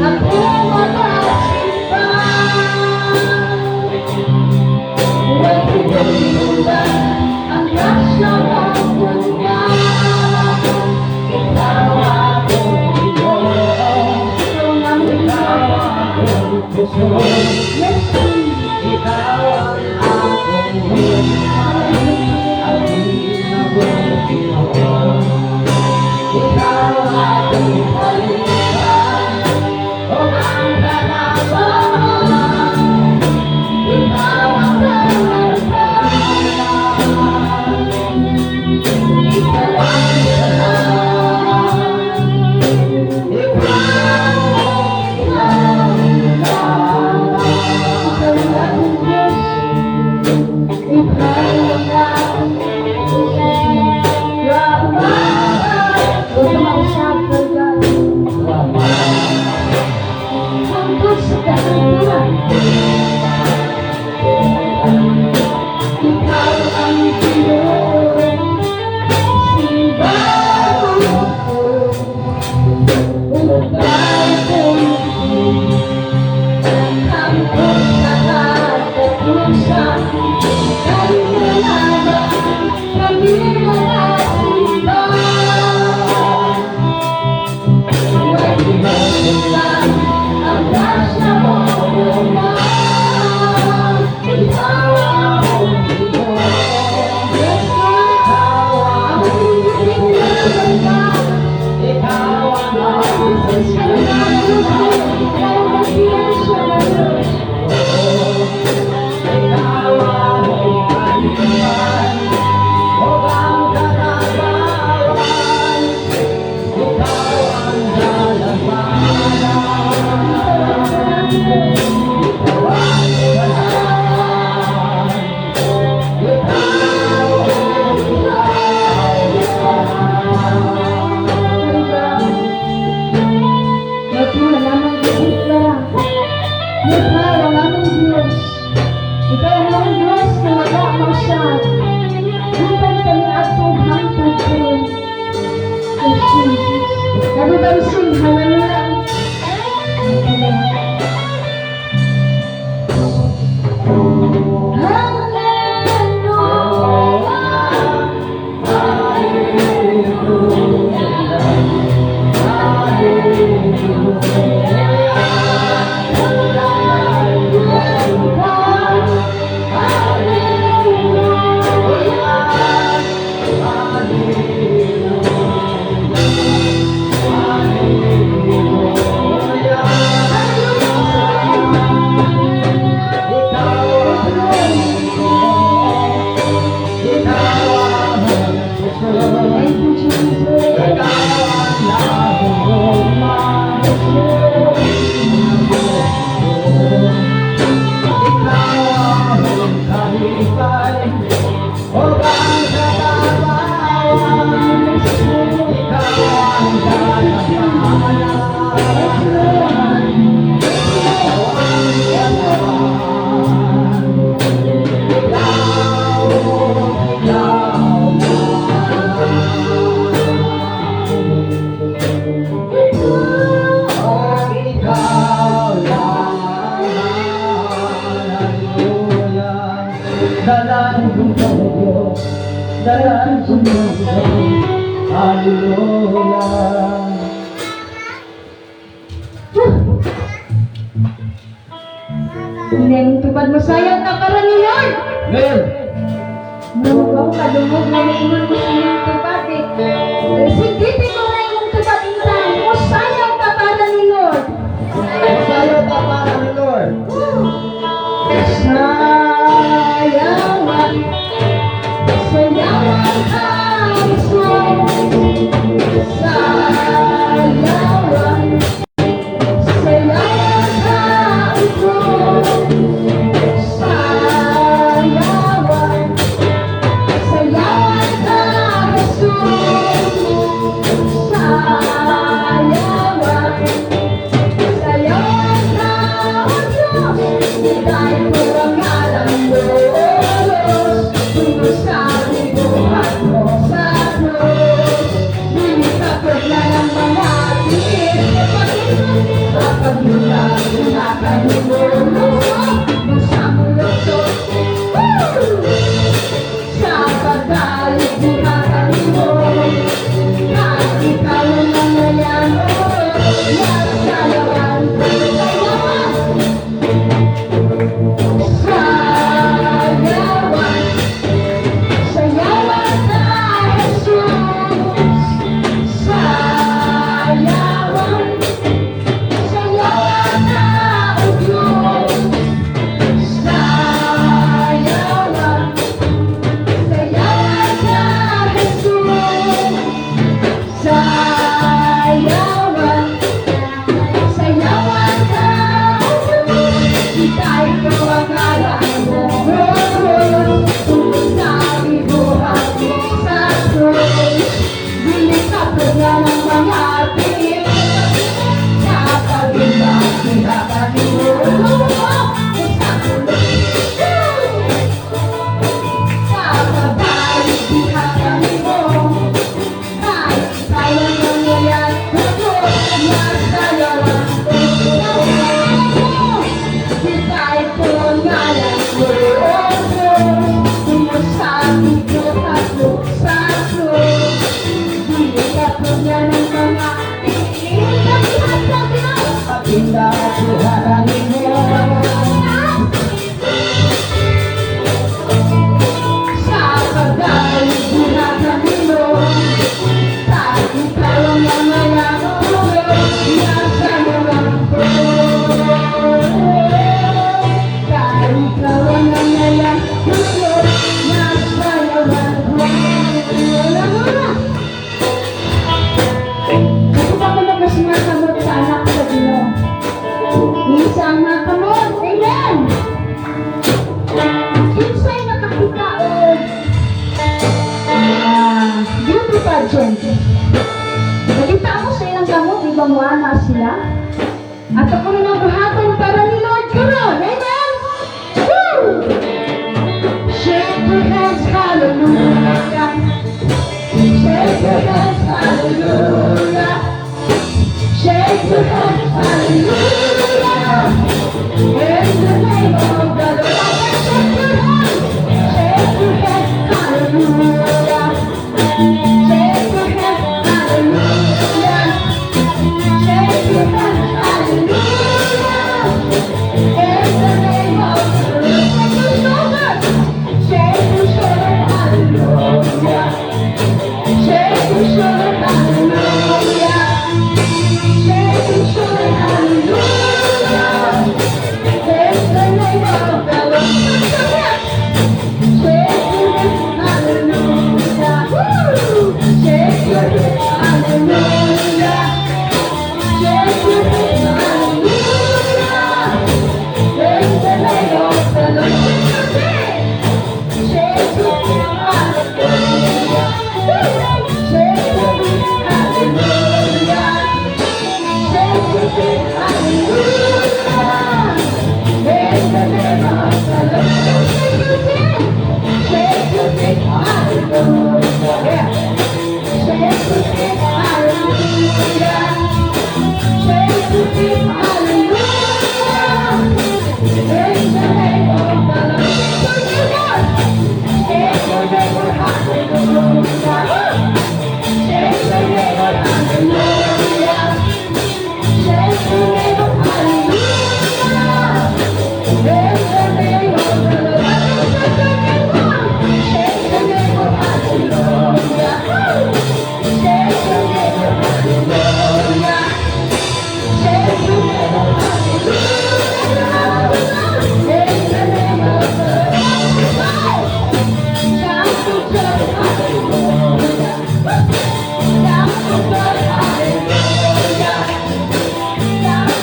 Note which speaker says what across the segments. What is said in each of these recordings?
Speaker 1: Ako makasimba. Way hinungdan ang grasya mo gugma.
Speaker 2: Ikaw akong Ginoo.
Speaker 1: Ikaw ang aming
Speaker 2: Ikaw akong Jesus.
Speaker 1: Yes, please.
Speaker 2: Ikaw ang akong hugmay, ang kinabuhi. Ikaw ang akong kalipay, ug ang katabangan. Ikaw ang dalampanan. Ikaw ang tanan. Ikaw, ikaw lamang.
Speaker 1: Ikaw ang akong Diyos. Ikaw ang akong Huwag ka mausap, Lord God. Hangtod sa kahangturan. Ikaw ang Ginoo. Simbahon ko. Ug pagpuyukin. Hangtod sa katapusan. Kami lamang, kami magasimba. Way hinungdan ang grasya mo gugma. Ikaw ang akong Ginoo. Yes, Lord.
Speaker 2: Ikaw ang
Speaker 1: Ang
Speaker 2: Jesus. Ikaw ang akong
Speaker 1: Ikaw ang Diyos.
Speaker 2: Ikaw ang akong kalipay, ug ang katabangan. Ikaw ang dalampanan. Ikaw ang tanan. Ikaw, ikaw lamang.
Speaker 1: Mukha lamang Diyos. Mukha ang among Diyos. Ikaw ang among Diyos na wala mausab. Gikan kaniadto hangtod karon. Oh Jesus. Everybody sing hallelujah. Hallelujah.
Speaker 2: Hallelujah. Hallelujah. Hallelujah. Hallelujah. Hallelujah. Ikaw ang Ginoo. Ikaw ang Jesus.
Speaker 1: Thank you, Jesus.
Speaker 2: Ikaw ang nahugma. Ikaw ang kalipay, ug ang katabangan. Ikaw ang dalampanan. Ikaw ang tanan. Ikaw, ikaw lamang. Oh, ikaw lamang. Hallelujah. Dalan kong Diyos, dalan kong Diyos. Hallelujah.
Speaker 1: Hindi ang tupad, mosayaw ta para ni Lord.
Speaker 2: Ngayon,
Speaker 1: Murag ako kadungog nga moingon mo sa imong tupad eh. Sige, ko na imong tupad intan. Mosayaw ta para ni Lord.
Speaker 2: Mosayaw ta para ni Lord.
Speaker 1: Sayawan, sayawan ka, Jesus. Sayawan, sayawan ka, Diyos. Sayawan, sayawan ka, Jesus. Sayawan, sayawan ka, O Diyos. Dahil mo ang ngalan, Diyos. Tungkol sa binuhat mo sa krus. Dili ka ng mga tiis. Kanimo sa Woo! Sa pagdali buha kanimo, kahit ikaw ang nangayan, nasayawan, sayawan, sayawan, sayawan na Jesus, sayawan, sayawan na, O Diyos, sayawan, sayawan na Jesus, sayawan, sayawan ka, O Diyos, Ika'y ko ang ngalan mo, tungkol sa ibuhat mo sa krus. Dili ka nga ng mga tiil, sa pag-iba, kanimo sa krus. Sa pabalik, diha kanimo, kahit ikaw ang nangayan, nasayawan ko. Ika'y ko ang ngalan mo, O Diyos, tungkol sa ibuhat mo sa krus. Dili ka niya ng mga tiil.
Speaker 2: Kapinda buha kanimo.
Speaker 1: Sa pagdali buha kanimo, kahit ikaw ang nangayan, nasayawan ko. Kahit ikaw ang nangayan, nasayawan ko. Wala. Ako pa mas mga kamot sa anak sa Ginoo. Isa ang mga kamot. Amen! Kinsay nakakita og beauty pageant? Nakita mo sa ilang kamot, di ba muana sila? At ako na ng buhaton para ni Lord karon. Amen! Woo! Shake your hands, hallelujah. Shake your hands, hallelujah. Shake your hands, hallelujah. In the name of the Lord. Shake your hands. Shake your hands, hallelujah. Shake your hands, hallelujah. Shake your hands, hallelujah. In the name of the Lord. Shake your shoulders. Shake your shoulder, hallelujah. Shake your shoulder, hallelujah. Shake your shoulder, hallelujah. In the name of the Lord. Shake your head, hallelujah. Woo! Shake your head, hallelujah. Shake your head, hallelujah. In the name of the Lord. Shake your head, hallelujah. Shake your head, hallelujah. Shake your head, hallelujah. In the name of the Lord. Shake your head. Shake your head, hallelujah. Yeah. Shake your head, hallelujah. Shake your head, hallelujah. In the name of the Lord. Shake your neighbor, hallelujah. Shake your neighbor, hallelujah. Shake your neighbor, hallelujah. In the name of the Lord. Shake your neighbor, hallelujah. Shake your neighbor, hallelujah. Shake your neighbor, hallelujah. In the name of the Lord. Shout to God, hallelujah. Shout to God, hallelujah. Shout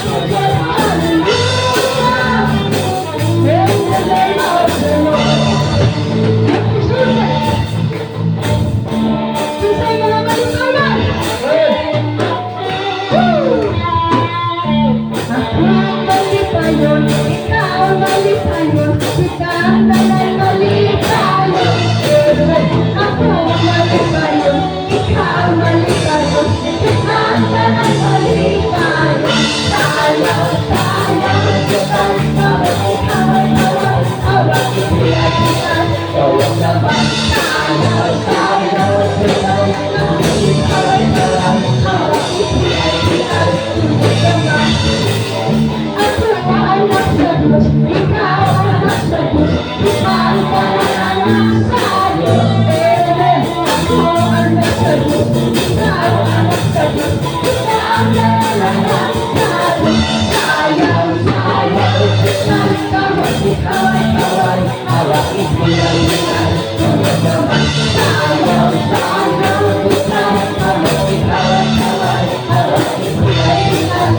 Speaker 1: Sayaw, sayaw, bisan. Kamot ikaw ay kaway, hawak ipinalitan. Sayaw, sayaw, bisan. Kamot ikaw ay kaway, hawak ipinalitan.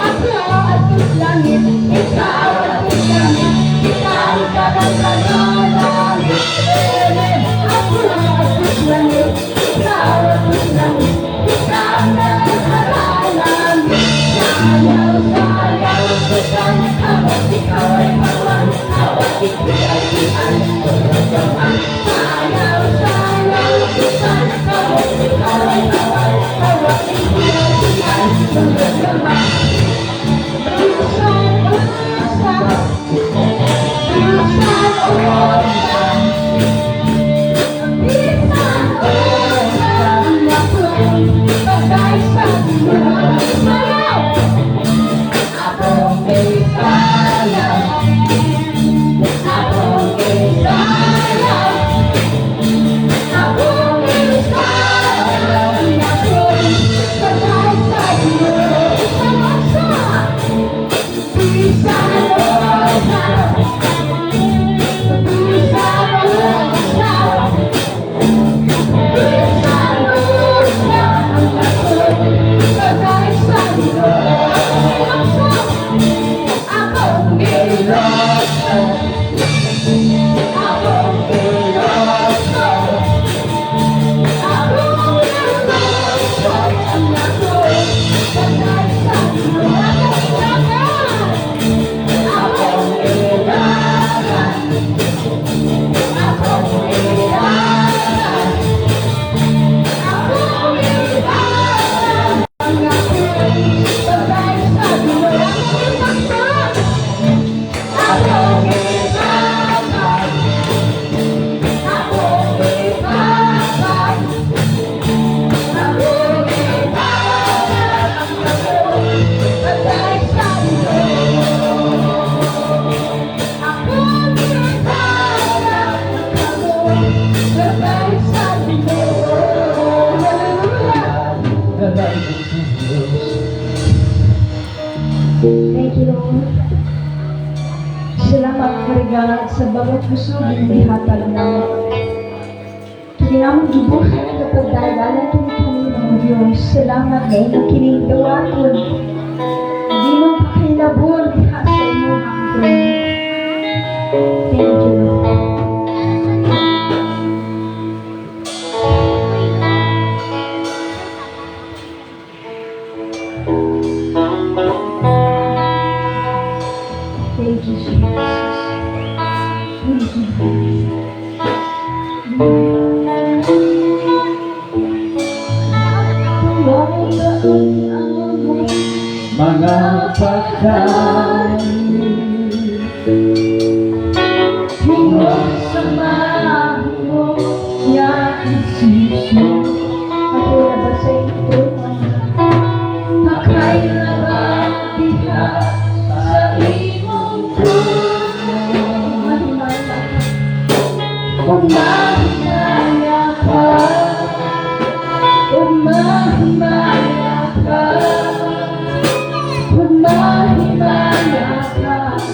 Speaker 1: Ako at langit, ikaw at langit, ikaw ka langit. Ako at langit, ikaw at langit, ikaw ka langit. Sayaw, sayaw, bisan, kamot ikaw ay kawan, hawak ipinalitan. Sayaw, sayaw, bisan, kamot ikaw ay kawan, hawak ipinalitan. Bisan usa, bisan usa, bisan usa, akong pagay sa Ginoo. Sayaw! Akong isayaw, akong isayaw, akong isayaw, akong pagay sa Ginoo. Bisan usa, bisan usa, bisan usa, bisan usa, akong pagay sa Ginoo. Akong giloso, akong giloso, akong giloso, ang akong pagay sa Ginoo. Akong ilagan, akong ilagan, akong ilagan, ang akong pagay sa Ginoo. Akong ilagan, akong ilagan, akong ilagan, ang akong pagay sa Ginoo. Akong ilagan, akong pagay sa Ginoo. Hallelujah!
Speaker 2: Diyos.
Speaker 1: Thank you, Lord. Salamat, Karigad, sa bawat kusog nga gihatag namo. Kini among gibuhat nga pagdalagan kini kanimo, Diyos. Salamat nga imo kining dawaton. Di mo pakailabon diha sa imong trono. Thank you, Lord. Thank you, Jesus. Thank you. Wala ang among
Speaker 2: mga pagkain
Speaker 1: Hingot sa mahimo nga desisyon. Ako na ba sa ito? Pakaila diha sa imong trono? Mahimaya ka. Kung mahimaya ka, kung mahimaya ka, kung mahimaya ka.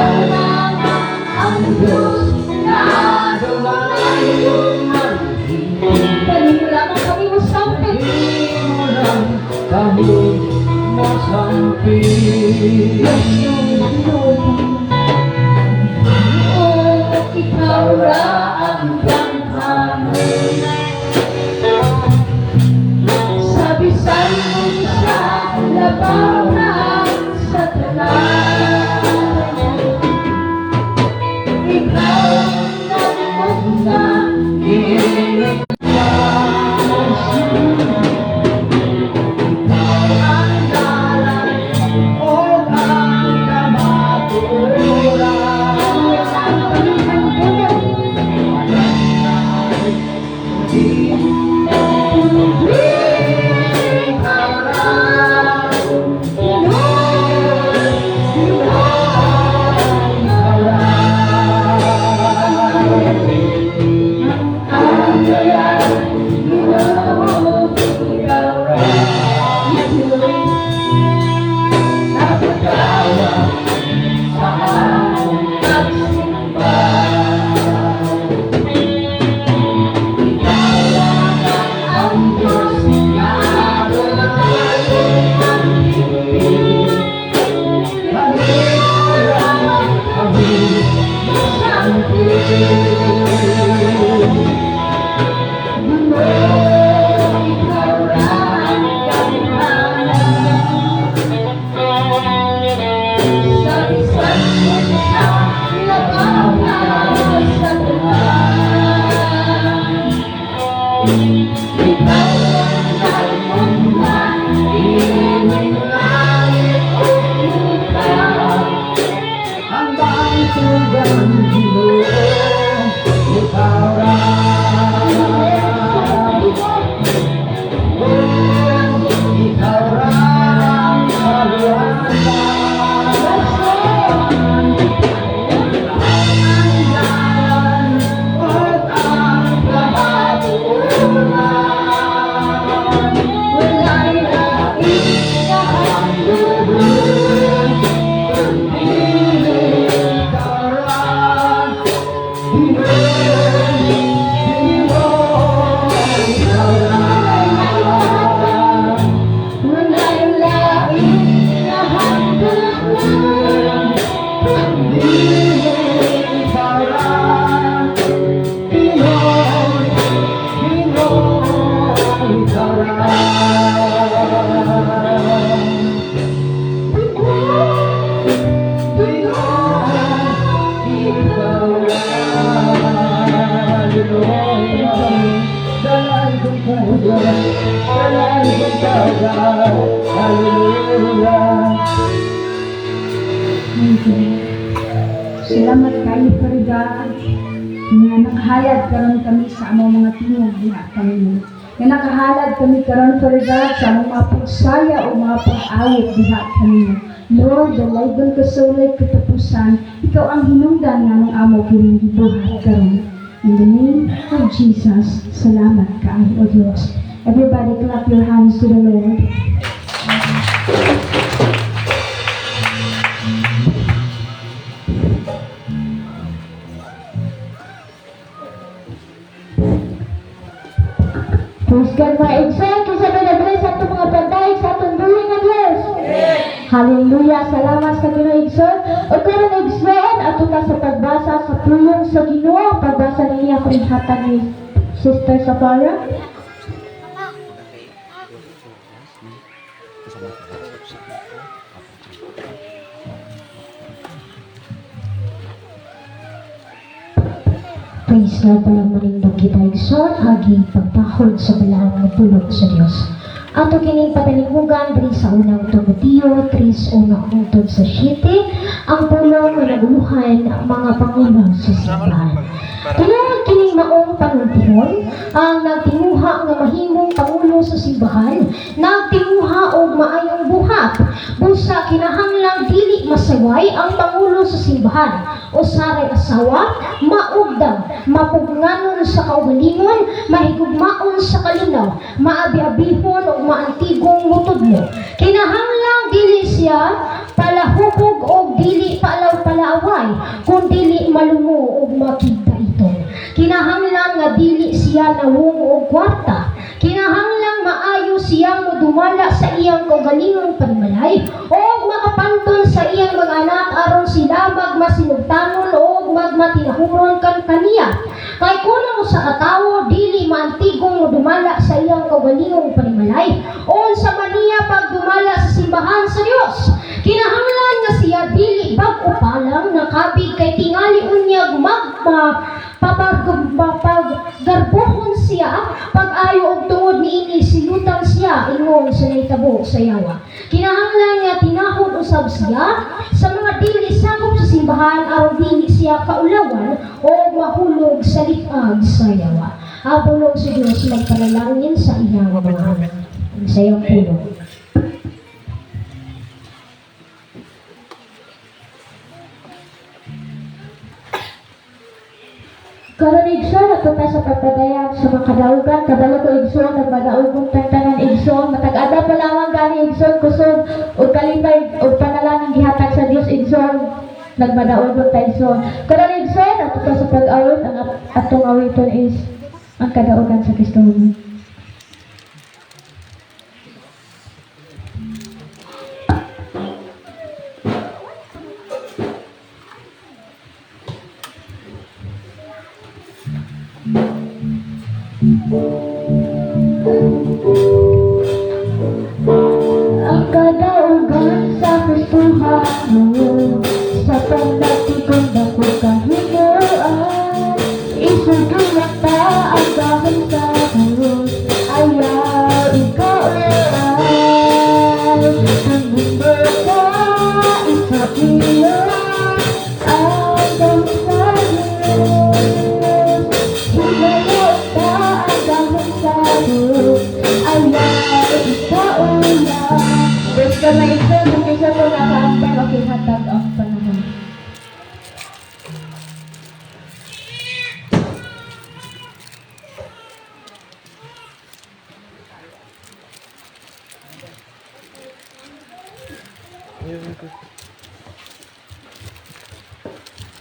Speaker 1: Lamang ang Diyos na adunay Kanimo lamang kami mosampit.
Speaker 2: Kanimo lang kami mosampit.
Speaker 1: Yes, Lord, Lord. Oh, ikaw ra ang gamhanan sa bisan unsa, labaw na sa tanan. Ikaw nagmugna.
Speaker 2: Dili ang dalan ug ang kamatuoran.
Speaker 1: Ang kami.
Speaker 2: Ikaw ra.
Speaker 1: Lord,
Speaker 2: Ikaw ra.
Speaker 1: Ang dalan, Ginoo, ikaw ra. Yes, Lord.
Speaker 2: Napagkawa sa among pagsimba.
Speaker 1: Ikaw lamang ang Diyos na adunay hingpit.
Speaker 2: Kanimo lamang kami mosampit.
Speaker 1: Ginoo, ikaw ra ang gamhanan sa bisan unsa, labaw na sa tanan. Ikaw ang nagmugna, ining langit ug lupa.
Speaker 2: Ang bantugan, Ginoo, ikaw ra. Ikaw ra ang kaluwasan. Ang dalan ug ang kamatuoran.
Speaker 1: Walay lain nga handurgon
Speaker 2: Kundi ikaw ra, Ginoo, Ginoo, ikaw ra.
Speaker 1: Walay lain nga handurgon
Speaker 2: Kundi ikaw ra, Ginoo, Ginoo, ikaw ra. Ginoo, ikaw ra. Hallelujah. Dalaygon ka, dalaygon ka, hallelujah.
Speaker 1: Thank you. Salamat kaayo, Father God, nga nakahalad karon kami sa among mga tingog diha kanimo. Nga nakahalad kami karon, Father God, sa among mga pagsaya o mga pag-awit diha kanimo. Lord, dalaygon ka sa walay katapusan. Ikaw ang hinungdan nga ng amo kining gibuhat karon. In the name of Jesus, salamat kaayo, O Dios. Everybody clap your hands to the Lord.
Speaker 3: Praise God, mga igsoon, kinsa may na-bless sa atong mga panday sa atong buhi nga Dios. Hallelujah! Salamat sa Ginoo, igsoon. O karon, igsoon, ato ta sa pagbasa sa pulong sa Ginoo. Ang pagbasa niya akong ihatag ni Sister Safara. Praise Lord, palang manindog kita, igsoon, agi pagtahod sa balaan nga pulong sa Dios. Ato kining patalinghugan diri sa Unang Timoteo 3:1 hangtod sa 7, ang pulong nga naguluhan ang mga pangulo sa simbahan. Tinuod kining maong panultihon, ang nagtinguha nga mahimong pangulo sa simbahan, nagtinguha og maayong buhat, busa kinahanglang dili. masaway ang pangulo sa simbahan. Usaray asawa, maugdang, mapugnganon sa kaugalingon, mahigugmaon sa kalinaw, maabi-abihon ug maantigong mutudlo. Kinahanglang dili siya palahubog o dili paalaw-palaaway, kun dili malumo ug makigdaiton. Kinahanglan nga dili siya nawong og kwarta. Kinahanglang maayo siyang modumala sa iyang kaugalingong panimalay o makapanton sa iyang mga anak aron sila magmasinugtanon o magmatinahuron kan kaniya. Kay kun ang usa ka tawo dili maantigong modumala sa iyang kaugalingong panimalay, unsa man niya pagdumala sa simbahan sa Dios? Kinahanglan nga siya dili bag-o pa lang nakabig kay tingali unyag magma papaggarbuhon siya pag-ayo og tungod niini silutan siya ingon sa nahitabo sa yawa. Kinahanglan nga tinahod usab siya sa mga dili sakop sa simbahan aron dili siya kaulawan o mahulog sa lit-ag sa yawa. Ang pulong sa Dios magpanalangin sa iyang mga sa iyang pulong.
Speaker 1: Karon, igsoon, nagpunta sa pagpadayag sa mga kadaugan, kabalo ko, igsoon, nagmadaogong tantanan, igsoon, matag adlaw pa lamang gani, igsoon, kusog ug kalipay ug panalangin gihatag sa Dios, igsoon, nagmadaogon ta, igsoon. Karon, igsoon, nagpunta sa pag-awit, ang atong awiton is "Ang Kadaugan sa Kristo." Ang kadaugan sa Kristohano, sa paglatikong dako kahimuan, isudulat ta ang dahon sa krus, ayaw ikaulay. Ang mundo ka isapiyo, ang dahon sa krus. Hilayo ta ang dahon sa krus, ayaw ikaulay. Basta may isa, kung isa ko nakaantay, makihatag ang panahon.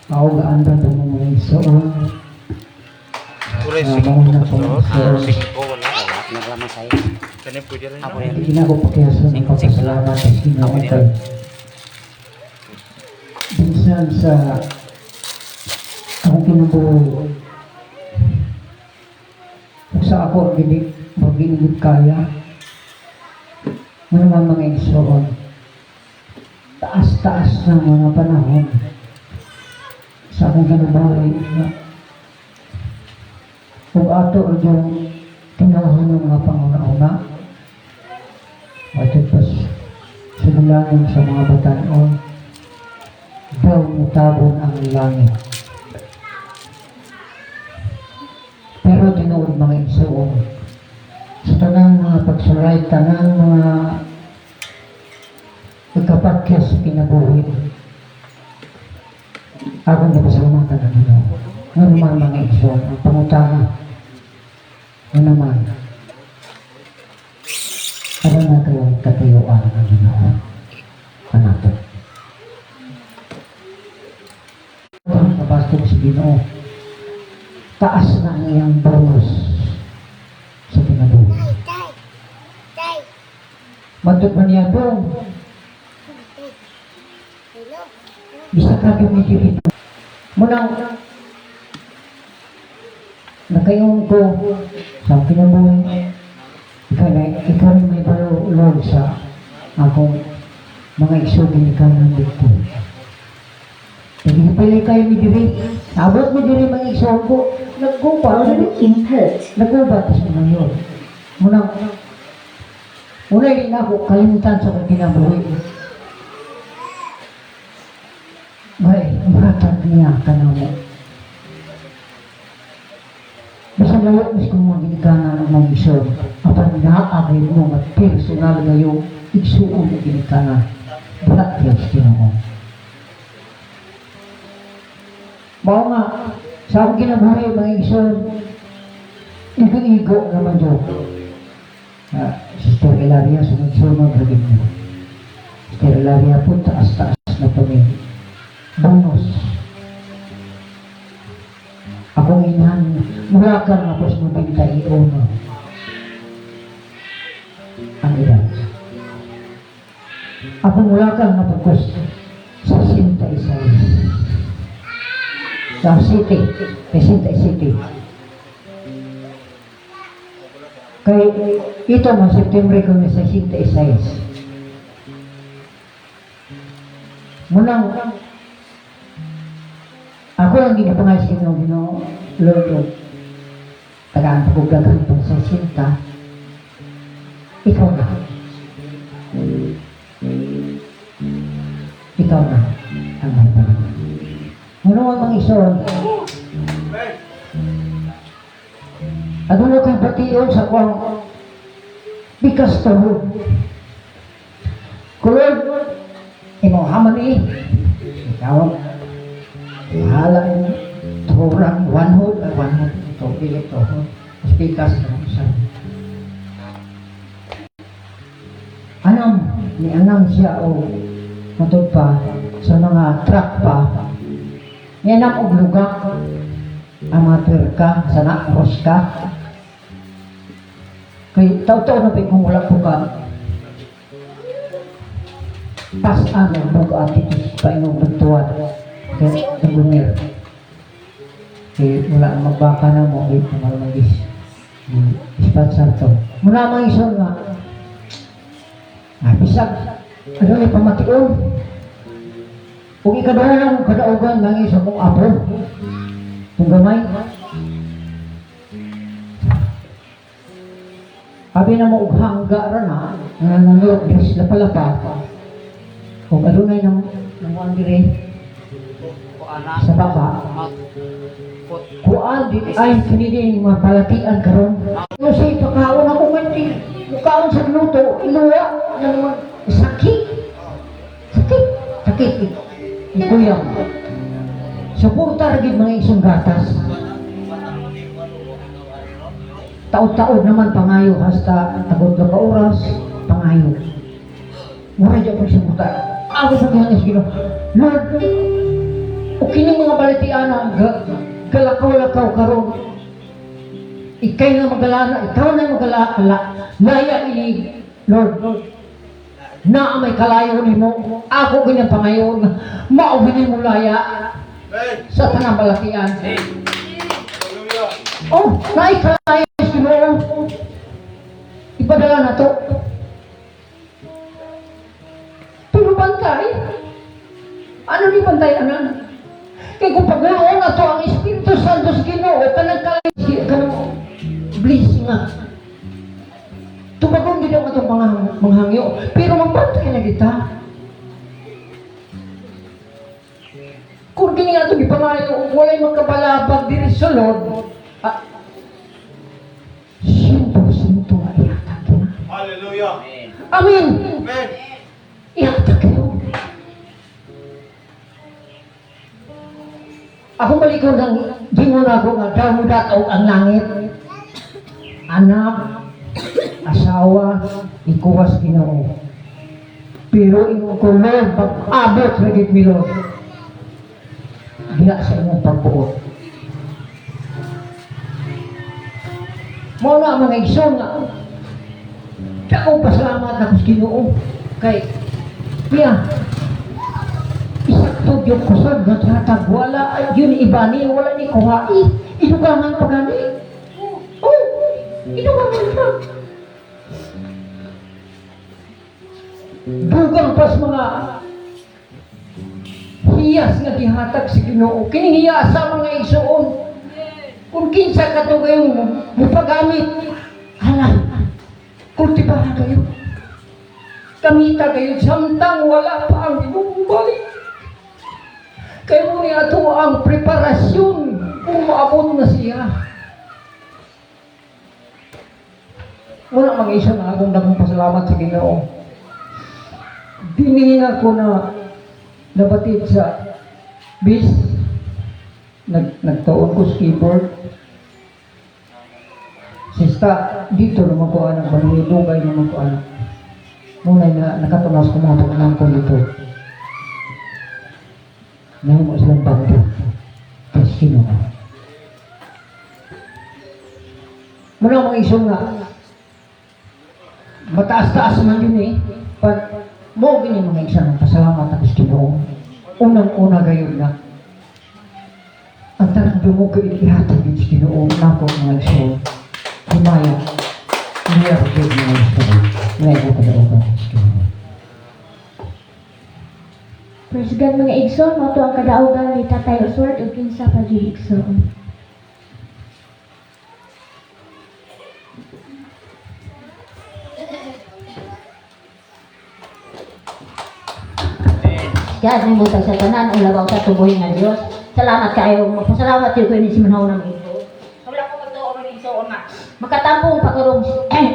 Speaker 2: Ako gaandan po mga igsoon.
Speaker 4: Kulay
Speaker 2: Ah,
Speaker 4: 5
Speaker 2: mauna po
Speaker 4: pastor.
Speaker 2: sa
Speaker 4: 5 wala.
Speaker 5: Naglaman sa'yo.
Speaker 4: Kani pwede rin.
Speaker 5: Ako
Speaker 4: No?
Speaker 5: rin.
Speaker 2: Hindi na ako pakiyason ang pagpasalamat sa Ginoo
Speaker 5: Ako din.
Speaker 2: kay minsan sa akong kinabuhi ug sa ako ang dili magingit kaya nga naman, mga igsoon, taas-taas ng mga panahon sa akong kinabuhi nga ug ato ang yung tinawhan ng mga panguna-una. Matod pas sa bilangin sa mga batanon, daw mutabon ang langit. Pero tinuod, mga igsoon, sa tanang mga pagsulay, tanang mga pagkapakyas sa kinabuhi, akong napasalamatan ang Ginoo. Nga naman, mga igsoon, ang pangutana, nga naman, aron na kayo katayuan ang Ginoo kanato. Ang kabastog sa Ginoo, taas na ang iyang bonus sa kinabuhi. Matod ba niya doon? Bisa ka dumidikit. Munang, nakayon ko sa kinabuhi, ikaw na, ikaw rin may balulog sa akong mga igsoon ikaw ng dito. Nagpili kayo ni diri. Abot mo diri, mga igsoon ko. Nagkupa.
Speaker 6: Input.
Speaker 2: Nagkuba sa mga yun. Munang, una rin ako kalimutan sa akong kinabuhi. May matag niya kanamo. Basta layo mas kung mga ginikanan ng mga igsoon. Apan naagay mo nga personal ngayon igsuon ng ginikanan. Wala Diyos Ginoo. Mao nga, sa akong kinabuhi, mga igsoon, igo-igo naman dyan. Sister Elaria, sunod-sunod rin mo. Sister Elaria po, taas-taas na kami. Bonus. Akong inahan, mula ka nga po sa 91 ang edad. Ako mula ka nga po sa 66. Sa city, 67. Kay ito man September ko na 66. Munang ako lang ginapangay sa Ginoo, Ginoo, Lord, Lord. Tagaan pa kong daghan pang 60. Ikaw na. Ikaw na ang may balik. Muna ang mga ison, aduna kay bation sa kuang bikas tuhod. Kulod, imo haman eh. Ikaw, bahala mo. Turang, wanhod, ay wanhod. Ito, dili tuhod. Mas bikas na sa. Anam, ni anam siya o matod pa sa mga truck pa. Ni anam og lugak, amateur ka, sana roska. Kay taw-taw na pa kung wala po ka. Pas-an ang bugat ito sa painong nagtuwad. Kay nagumir. Kay wala ang magbaka na mo, kay pumalmagis. Sponsor to. Mula mga ison nga, bisag, ano ni pamation? Kung ikaduha ng kadaugan ng isa kong apo, kung gamay, abi na mo og hangga ra na, nga nanurog diri sa lapalapa, kung adunay nang nanguan diri sa baba, kuan di ay kini di mga balatian karon. No say pakaon ako man di mukaon sa luto, iluwa na naman sakit. Sakit, sakit. Ikuyang. Suporta ra gid mga isong gatas. Taod-taod naman pangayo hasta tagod ka oras pangayo. Mura jud pag suporta. Ako sa gihangas Ginoo. Lord, o kining mga balatian galakaw-lakaw karon. Ikay na magalana, ikaw na magala, laya ini, Lord. Na may kalayo nimo, ako ganyang pangayon, mao gini mo laya sa tanang balatian. Oh, naay kalayo sa Ginoo. Ipadala na to. Pero bantay. Ano ni bantay anan? Kay kung pagluon na to ang Espiritu Santo sa Ginoo, kanang kalayo, kanang blessing nga. Tubagon gid ang atong mga manghangyo, pero magbantay na kita. Kung kini nga itong ipangayo, walay magkabalabag diri sa Lord, sinto-sinto nga ihatag na.
Speaker 4: Hallelujah.
Speaker 2: Amen!
Speaker 4: Amen.
Speaker 2: Ihatag kayo. Ako balikon ng gingon ako nga damudat og ang langit. Anak, asawa, ikuwas Ginoo. Pero ingon ko, Lord, pag-abot ra gid mi, Lord. Diha sa imong pagbuot. Mao na mga igsoon nga dako pasalamat ako sa Ginoo kay niya isakto yung kusog nga tatag wala yun ibani wala ni kuhai idugangan pa gani. Oh, idugangan pa. Dugang pas mga hiyas nga gihatag sa Ginoo. Kining hiyas sa mga igsoon. Kung kinsa ka to kayong mupagamit, hala, kultibahan kayo. Kamita kayo samtang wala pa ang Ginoo balik. Kaya mo niya ato ang preparasyon kung maabot na siya. Muna mga isa na akong dakong pasalamat sa Ginoo. Diningin ako na nabatid sa bis. Nagtuon ko sa keyboard. Sista, dito naman ko anak, dugay naman ko anak. Muna na nakatunas ko mga pag ko dito. Nahimo silang bando. Tapos sino? Muna mga isong nga, mataas-taas man yun eh. Pag mo gini mga isa ng pasalamat ako sa Ginoo. Unang-una gayon na. Ang tanang dungog ko ihatag yun sa Ginoo nako mga iso. Himaya. Niya ko mga iso. Ngayon ko kadaugan sa Ginoo.
Speaker 3: Praise God mga igsoon, mao to ang kadaugan ni Tatay Oswald ug kinsa pa jud igsoon.
Speaker 5: God, may butang sa tanan, ulabaw sa tubuhin nga Dios. Salamat kayo. Magpasalamat yun ko ini si Manhaw ng ito. Wala ko magtuo ng igsoon nga. Makatampong pagkarong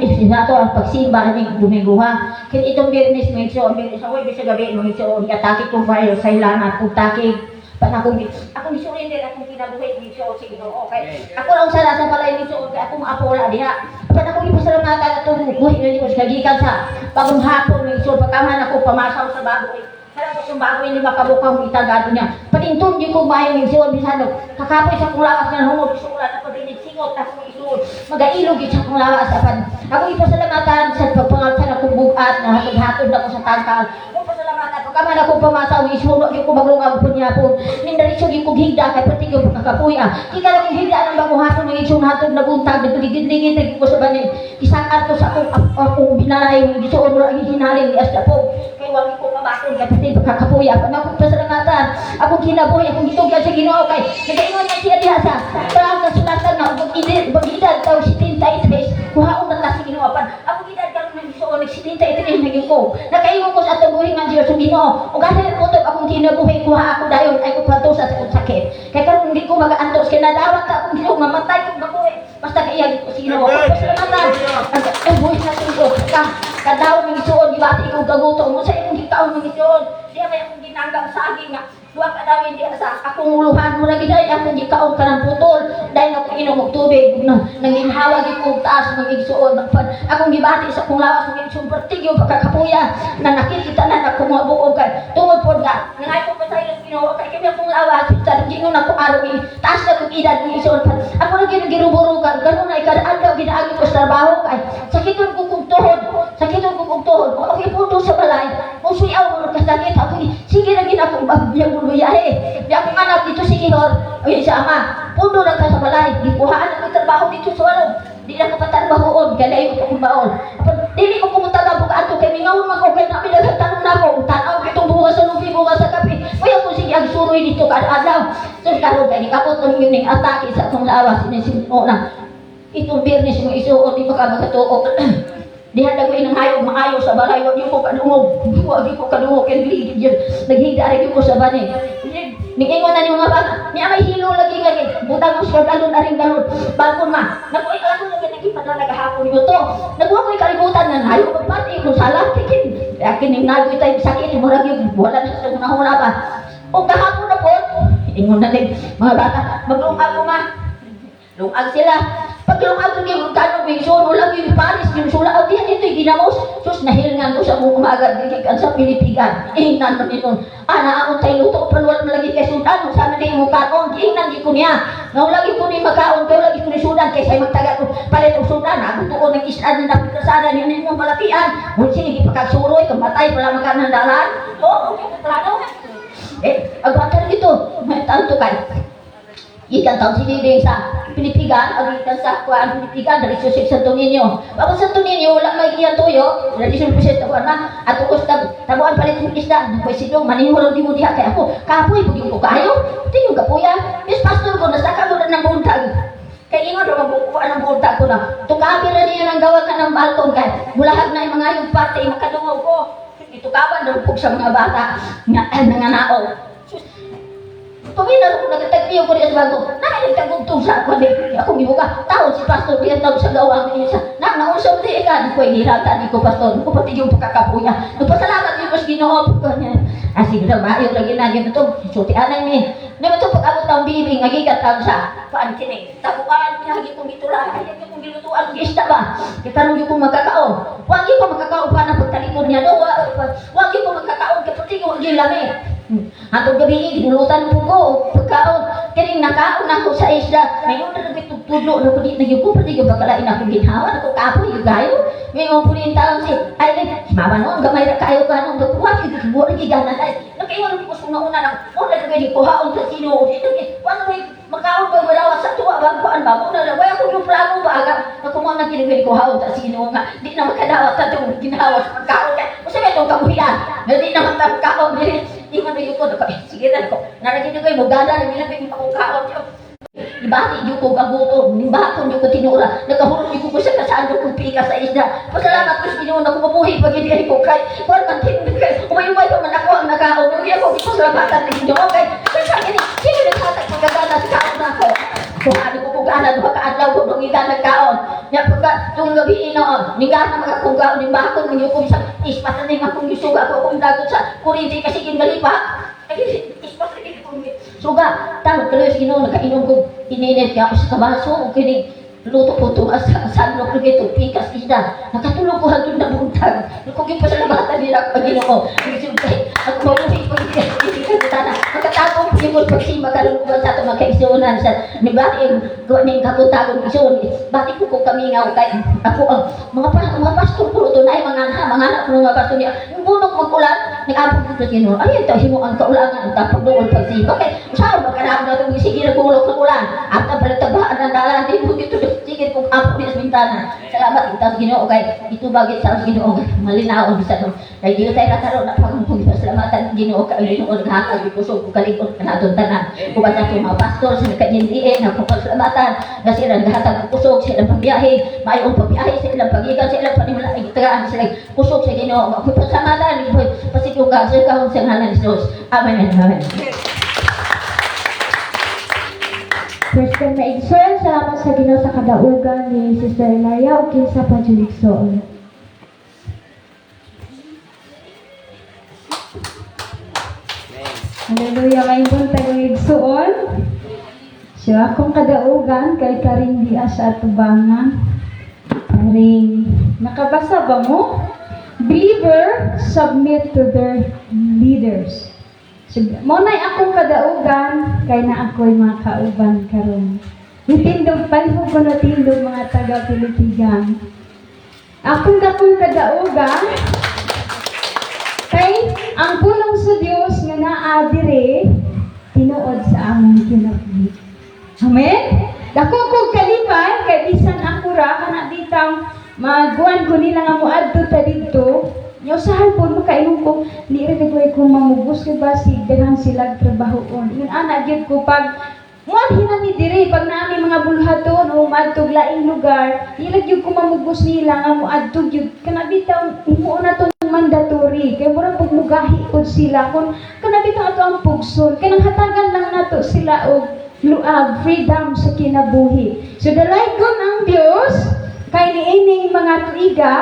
Speaker 5: isinato ang pagsimba ning Domingo ha. Kaya itong Biyernes mga igsoon, Biyernes ako, ibig sa gabi mga igsoon, atake kong bayo sa ilangan, kung takig. Pan akong akong isurrender akong kinabuhi mga igsoon sa Ginoo. Okay. Ako lang sala sa balay mga igsoon, kay akong apo wala diha. Pan akong ipasalamatan atong buhi nga Dios kagikan sa bagong hapon mga igsoon, pagkaman ako pamasaw sa bago. Parang sa bago hindi makabukang itagado niya. Patintun di ko maayong igsuon bisano. Kakapoy sa kong lawas nga humod sulat ako dinig singot ako isuon. Magailog gyud sa akong lawas apan. Ako ipasalamatan sa pagpangalsan akong bugat na hatod-hatod ako sa tangkal. Ako pasalamatan pagkaman ako pamasa ang isuno gyud ko maglungag pud niya po. Nindalisyo gyud ko higda kay pati gyud pagkakapuy ah. Kika lang higda ng bagong hapon ng isuon hatod na buntag nagligid-ligid gyud ko sa banin. Isakat ko sa akong akong binalay gisuon mo ang hinaling ni Asya po. Kay wag ko mabakon kay pati pagkakapuya pa akong pasalamatan. Akong kinabuhi, akong gitugyan sa Ginoo kay nagaingon na siya diha sa parang kasulatan na ug edad daw 73 kuhaon na ta sa Ginoo pan. Akong edad karon nang gisuon nag 73 naging ko. Nakaingon ko sa atong buhi nga Dios sa Ginoo. Ug asin utob akong kinabuhi kuha ako dayon ay ko pantusa sa akong sakit. Kay karon hindi ko magaantos kay nadawat ta akong Ginoo mamatay kog mabuhi. Basta kay iya ko sa Ginoo. Pasalamatan. Ang buhi na ko ka kadaw ng isuon gibati ko gagutom mo sa imong gikaon ng isuon. Diya may akong ginanggang saging nga duha ka daw hindi sa akong uluhan mo lagi dahil akong gikaon kanang putol dahil ako inom og tubig na nanginhawa gyud ko og taas ng igsuon akong gibati sa akong lawas ng igsuon pertig yung pagkakapuya na nakikita na akong mga buog kay tungod pod nga nangay ko pasaylo Ginoo kay kami akong lawas sa gingon ako araw ni taas na kong edad ng igsuon ako na gyud giruburugan karon na ikada adlaw ginaagi ko sa trabaho kay sakiton ko kog tuhod sakiton ko kog tuhod okay punto sa balay musuyaw mo kasakit ako sige na gid ako bagyang biyahe di akong anak dito sige hor ay sa ama pundo na ka sa balay gikuhaan ako trabaho dito sa walong di na ko patrabahoon kay layo ko akong baon apan dili ko kumutaga buka ato kay mingaw man ko kay nami daghang tanong nako tan-aw kitong bugas sa lubi bugas sa kape uy ako sige ang suroy dito kada adlaw so karon kay nikabot ng ning atake sa akong lawas ini na itong Biyernes mo isuot di maka makatuo. Diha na ko inang hayog maayo sa balay, wa gyud ko kadungog. Wa gyud ko kadungog kay ligid yun. Naghigda ra gyud ko sa bani. Niingon na ni mga bata, niya may hilo lagi nga kay butang mo sa galon aring galon. Balkon ma. Naku ay ako lagi nagipadala nagahapon yo to. Nakuha ko'y kalibutan nga hayo magpati kung sala kikin. Akin ning nagoy tay sakit murag yung wala na sa hunahuna pa. O kahapon na po, ingon na ning mga bata, maglungag ko ma. Lungag sila. Pag lungag ko yung kano may suno lang yung Paris, yung sula, ang diyan dito yung ginamos. Sus, nahilngan ko sa buong umaga, gigikan sa Pilipigan. Ingnan man yun. Ana, akong tayo luto, pero wala lagi kay sudan, sana di mo kaon, ingnan di ko niya. Nga lagi ko ni makaon, pero lagi ko ni sudan, kaysa magtaga ko, palit og sudan, ako tuon ng isla na napikasada niya ni mong malakian. Ngunit sige, ipagkagsuroy, kamatay, pala makan ng dalan. Oo, okay, plano. Eh, agwatan dito, may tanto kay. Ikan taon si Diding sa Pilipigan, ang ikan sa kuan Pilipigan, dali sa Santo Niño. Bago Santo Niño, wala may iyan tuyo, dali sa sa tabuan na, at ukos tabuan palit ng isda, nakoy sidong, manihurong di mo diha kay ako, kapoy, pag yung kayo, di yung kapuya, yes, pastor ko, nasaka ko na ng buntag. Kay ingon raw magbukuan ng buntag ko na, tukabi na niya ng gawa ka ng balkon, kay bulahag na yung mga yung parte, makadungaw ko, itukaban daw po sa mga bata, nga nanganaog. Pamina ko nagtagpiyo ko riyan bago. Nakilagtagugtong sa ako di akong gibuka. Taon si pastor diyan taon sa gawa niya sa na nausap di ikan ko hirata ni ko pastor. Ko pati yung pagkakapuya. Nagpasalamat ni mas Ginoo ko niya. Ah sige na maayo lagi na gyud to. Sulti anay mi. Namo to pag-abot taon ang bibi nga gikan sa kuan kini. Tabuan niya gi kong gitula, ay gi kong gilutuan og isda ba. Kay karon gyud kong makakaon. Wa gyud ko makakaon pa na pagtalikod niya do. Wa gyud ko makakaon kay pati ko gyud lami. Hantod gabi ginulutan po ko og pagkaon. Kining nakaon ako sa isda. Ngayon na nagtudlo na ko di na gyud ko pati gyud bakalain ako ginhawa ako kapoy gyud kayo. Ngayon po rin taon si ay mama noon gamay ra kayo kanong wa gyud wa gyud gana ay. Nakaingon ko sa una nang mo na gyud kuhaon sa sino. Wa na may makaon ba wala sa tuwa ba kuan ba mo na wa ako yung plano ba aga ako mo na kini kuhaon sa sino nga di na makadawat sa itong ginhawa sa pagkaon kay usa ba itong kabuhian nga di na matang dili di man yung ko sige na ko naragin ko mo gana na nila kay akong kaon. Ibati yung ko kagutom, nimbaton yung ko tinura, nagkahulog yung ko sa kasaan yung kong pika sa isda. Pasalamat ko sa Ginoo na kung mabuhi pag hindi ko kay, kuwan man tin kay, umayumay pa man ako ang nakaon, yung ako pasalamatan ng Ginoo kay, kasi ini, sino naghatag pagkagana sa kaon na ako? Kung ano ko kung gana, duha ka adlaw ko nung iga nagkaon. Nya pagka tung gabi noon, ningana mga kong kaon, nimbakon man yung kong sa ispat na ning akong gisuga ko akong dagot sa kuryente kasi gingalipa. Ay, ispat na ning akong suga. Tang tuloy sa Ginoo nakainom ko ininit kaya ako sa kabaso o kini luto ko ito sa sanok lagi ito pikas isda. Nakatulog ko hantod na buntag. Kung yung pasalamatan nila ako ang Ginoo. Ako mabuhi ko hindi ka na. Makatapong yung pagsima karon ko sa ato makaisunan sa nibati ning kabutagong isuon. Bati ko kung kami nga kay ako ang mga mga pastor ko ito na ay mga anak ko mga pastor niya. Yung bunok magkulan, nag-abot ko sa Ginoo. Ay, ito himo ang kaulangan ang tapag doon pagsima kay usahay makanang na itong sige na bulok ng ulan. At ang balatabahan ng dalan, di mo dito sige kung apo niya sa bintana. Salamat ito sa Ginoo kay ito bagit sa Ginoo malinaon sa no. Kay di tayo nakaroon na pag pasalamatan Ginoo kay Ginoo naghatag og kusog ug kalig-on kanaton tanan. Uban sa mga pastor sa nakanyindiin ako pasalamatan nga sila naghatag og kusog sa ilang pagbiyahe, maayong pagbiyahe sa ilang pagikan sa ilang panimula tagaan sila kusog sa Ginoo. Ako pasalamatan pasikuga sa kahon sa ngalan ni Jesus. Amen. Amen.
Speaker 3: First time na igsoon, salamat sa Ginoo sa kadaugan ni Sister Elaria ug kinsa pa jud igsoon.
Speaker 1: Hallelujah, may buntag ang igsuon. So, akong kadaugan kay Karing Dias sa Atubangan. Karing, nakabasa ba mo? Believer, submit to their leaders. So, mo na'y akong kadaugan, kay na ako'y mga kauban karon. Nitindog, palihog ko na tindog mga taga-Pilipigan. Akong dakong kadaugan, kay ang pulong sa Dios nga naa dire tinuod sa among kinabuhi. Amen? Dako kog kalipay kay bisan ako ra kana bitang maguan ko nila nga moadto ta didto. Nya usahay pod makaingon ko ni ra gud ko mamugos kay basig daghan sila trabahoon. Ingon ana gyud ko pag muadhi na mi diri pag naami mga bulhaton o moadtog laing lugar, ila gyud ko mamugos nila nga moadto gyud kana bitaw himuon na to mandatory kay murag pug mugahi pud sila kun kana bitaw ato ang pugson kanang hatagan lang nato sila og luag freedom sa kinabuhi. So dalaygon ang Dios kay niining mga tuiga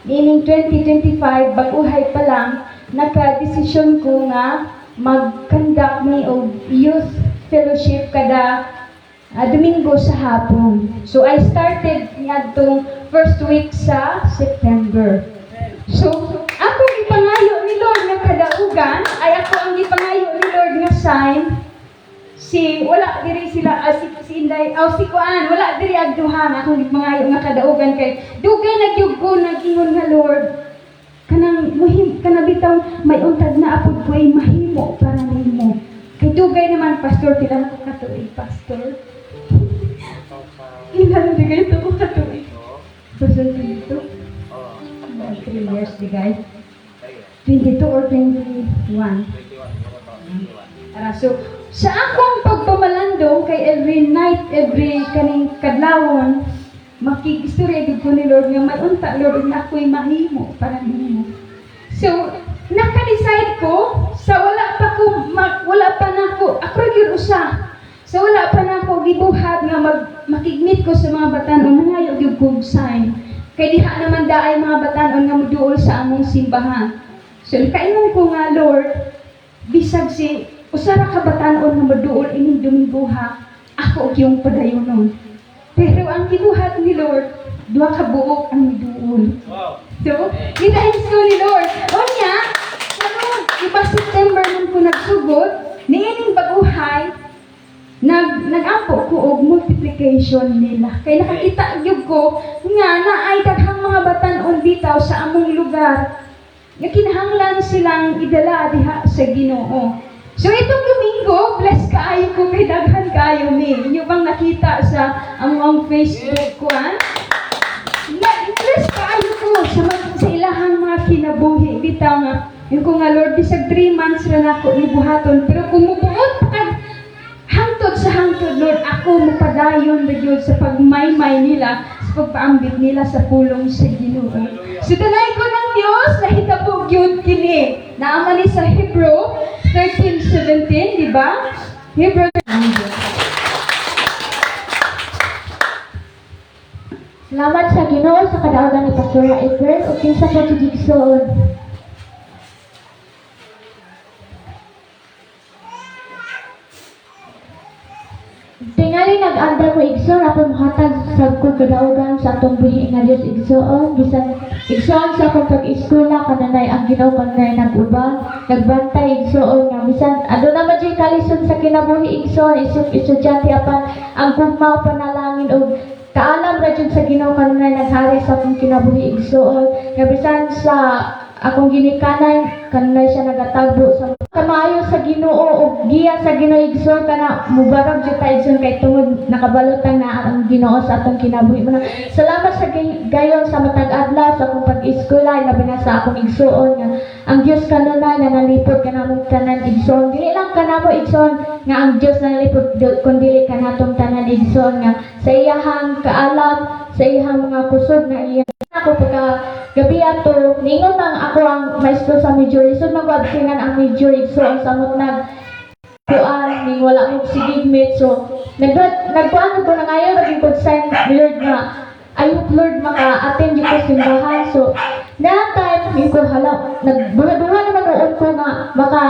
Speaker 1: niining 2025 bag-uhay pa lang naka-desisyon ko nga mag-conduct ni og youth fellowship kada Domingo sa hapon. So I started niadtong first week sa September. So, akong ipangayo ni Lord nga kadaugan, ay ako ang ipangayo ni Lord nga sign, si wala diri sila si, si Inday aw si Kuan wala diri agduhan akong gipangayo nga kadaugan kay dugay na gyud ko nag-ingon nga Lord kanang muhim kana bitaw may untag na apod ko ay mahimo para nimo kay dugay naman pastor pila ko katuig pastor ilan na kay to ko katuig pastor dito 3 years di guys 22 or 21. Ara, so, sa akong pagpamalandong kay every night, every kaning kadlawon, makigistorya gid ko ni Lord nga may unta Lord nga ako'y mahimo para nimo. So, naka-decide ko sa wala pa ko wala pa nako ako ra gyud usa. Sa wala pa nako gibuhat nga makig-meet ko sa mga batan-on nangayo gyud kog sign. Kay diha naman daay mga batan-on nga moduol sa among simbahan. So nakaingon ko nga Lord, bisag si Usa ra ka batan-on nga moduol ining Domingo ha, ako og yung padayonon. Pero ang gibuhat ni Lord, duha ka buok ang miduol.
Speaker 4: Wow.
Speaker 1: So, ginahin ko ni Lord. Unya, karon, iba September man ko nagsugod, niining baguhay, nag-ampo ko og multiplication nila. Kay nakakita gyud ko nga naay daghang mga batan-on bitaw sa among lugar nga kinahanglan silang idala diha sa Ginoo. So itong Domingo, bless kaayo ko kay daghan kaayo mi. Inyo bang nakita sa among Facebook kuan? Na-bless kaayo ko sa ilahang mga kinabuhi bitaw nga yung ko nga Lord, bisag 3 months ra nako ni buhaton, pero kung mubuot pa kag hangtod sa hangtod, Lord, ako mapadayon na gyud sa pagmaymay nila, sa pagpaambit nila sa pulong sa Ginoo. So tanay ko ng Dios, nahitabo gyud kini. Naa man ni sa Hebrew 13:17, di ba? Hebrew.
Speaker 3: Salamat sa Ginoo sa kadaugan ni Pastora April ug kinsa pa jud igsoon. Tingali nag-anda ko, igsoon, ako mohatag sa ko kadaugan sa atong buhi nga Dios, igsoon. Bisan, igsoon, sa akong pag-eskwela kananay ang Ginoo kananay nag-uban, nagbantay, igsoon, nga bisan aduna man jud kalisod sa kinabuhi, igsoon, isip estudyante, apan ang gugma, panalangin ug kaalam ra jud sa Ginoo kanunay naghari sa akong kinabuhi, igsoon, nga bisan sa akong ginikanan kanunay siya nagatagbo sa kamaayo sa Ginoo ug giya sa Ginoo, igsoon, kana mubarog jud ta, igsoon, kay tungod nakabalutan na ang Ginoo sa atong kinabuhi mo. Salamat sa gayon sa matag adlaw sa akong pag-eskwela, labi na sa akong igsoon nga ang Dios kanunay na nalipod kanamong tanan, igsoon. Dili lang kanamo, igsoon, nga ang Dios nalipod, kundi kanatong tanan, igsoon, nga sa iyahang kaalam, sa iyahang mga kusog na iya ako pagka gabi ato ningon lang ako ang maestro sa major, lisod mag-absengan ang major, igsoon, samot nag kuan ning wala mo sige meet. So nagkuan ko na ngayon naging kog sign, Lord, nga I hope, Lord, maka-attend ko simbahan. So na time yung ko hala nagbuha-buha naman noon ko nga maka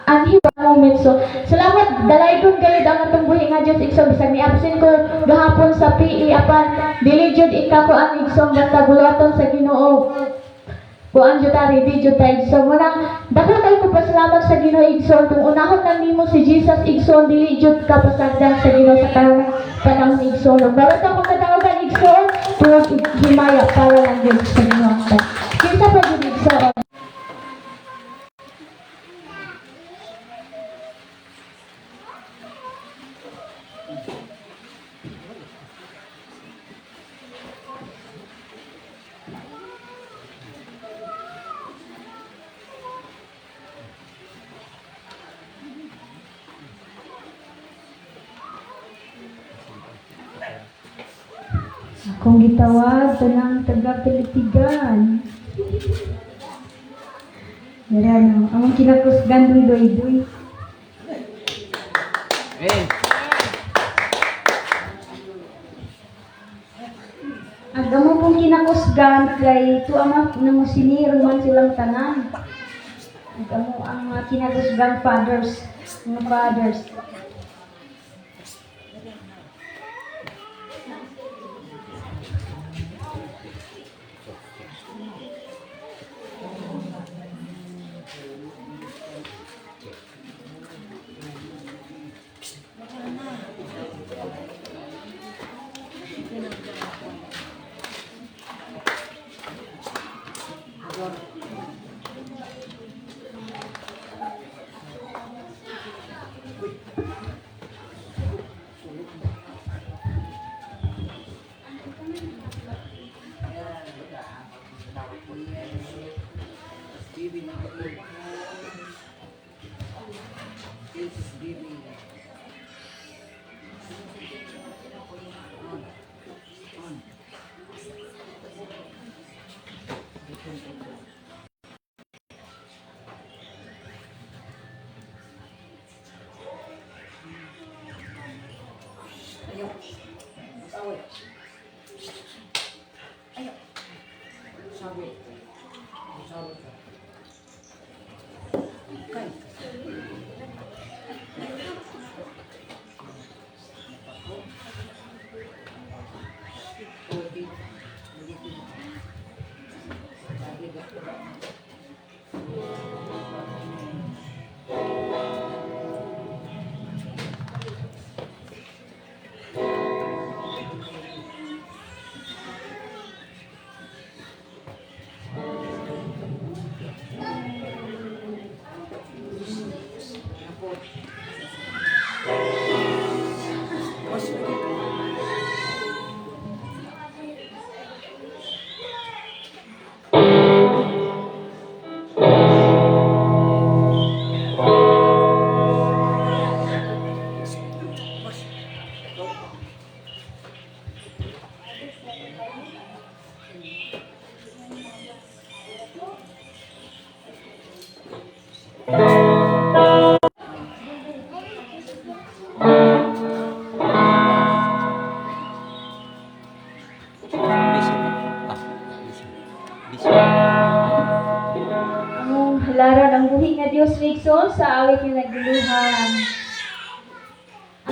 Speaker 3: anhi moment. So salamat dalay dun gayud ang atong buhi nga Dios, igsoon, bisag ni absent ko gahapon sa PE, apan dili jud ika ko ang, igsoon, basta buluhaton sa Ginoo, kuan jud ta, ready jud ta, igsoon. Munang dako kay ko pasalamat sa Ginoo, igsoon. Kung unahon lang nimo si Jesus, igsoon, dili jud ka pasagdan sa Ginoo sa tanang panahon, igsoon. Ug barot ako kadaogan, igsoon, tungod himaya para lang jud sa Ginoo ang tanan. Kinsa pa jud, igsoon?
Speaker 1: Akong gitawag tanang taga Pilitigan. Yara no, among kinakusgan duy duy duy.
Speaker 4: Amen.
Speaker 1: Ang amo pong kinakusgan kay tuwa nangusiniro man silang tanan. Ag amo ang mga kinakusgan fathers, mga fathers.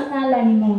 Speaker 3: ngalan mo.